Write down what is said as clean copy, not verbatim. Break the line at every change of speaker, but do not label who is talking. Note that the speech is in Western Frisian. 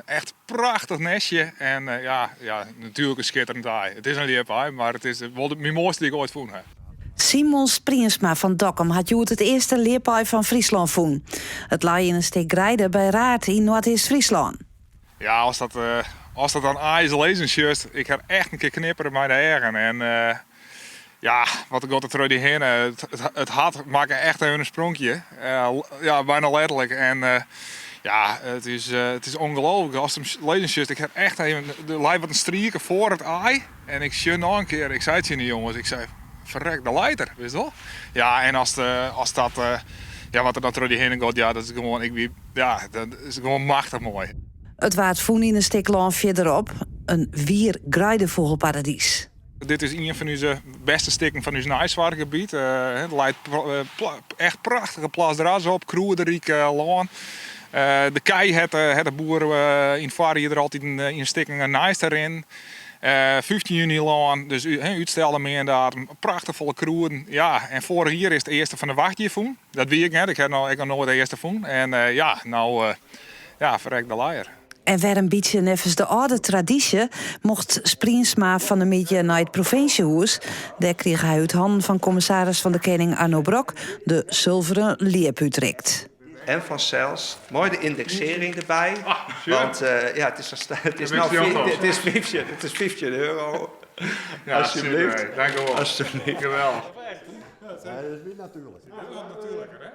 Echt prachtich nestje en ja, ja, natuerlik in skitterend aai. It is in ljipaai, mar it is wol myn moaiste dy't ik oait fûn ha.
Simon Spriensma fan Dokkum hat hjoed it earste ljipaai fan Fryslân fûn. It lei yn in stik greide by Raard yn Noardeast-Fryslân.
Ja, as dat, as dat dan aai lizzen sjochst, ik ha echt in kear knippere mei de eagen. En ja, wat giet der troch dy hinne. It hart makke echt even in spronkje. Ja, byna letterlik. En ja, it is ûngelooflik. Ast him lizzen sjochst, ik ha echt even, der lei wat in strieke foar it aai. En ik sjoch noch in kear, ik sei tsjin de jonges, ik sei, ferrek, dêr leit er, witst wol? Ja, en as, as dat, ja, wat der dan troch dy hinne giet, ja, dat is gewoan, ik wie, ja, dat is gewoan machtich moai.
It waard fûn yn in stik lân fierderop, in wier greidefûgelparadys.
Dit is ien fan ús bêste stikken fan ús neisoarchgebiet. Der leit echt prachtige plasdras op, krûderyk lân. De kij hat de boer yn it foarjier der altyd yn stikken neist te rinnen. 15 juny lân, dus útstelde meandatum, prachtich folle krûden. Ja, en foarich jier is it earste fan de wacht hjir fûn. Dat wie ik net, ik ha noch ek noch noait de earste fûn. En ja, no ja, ferrek, dêr lei er.
En wer in bytsje neffens de âlde tradysje mocht Spriensma fan 'e middei nei it provinsjehûs. Dêr krige hy út hannen fan kommissaris fan de Kening Arno Brok de sulveren ljip útrikt.
En fansels mei de yndeksearring derby. Want ja, it is, it is, no, it is, 15, it is 15 euro.
Ja,
Alsjeblieft.
super. Dank u wel.
Alsjeblieft.
Geweldig.
Ja, dat is natuerlik.
Dat is natuerliker, hè?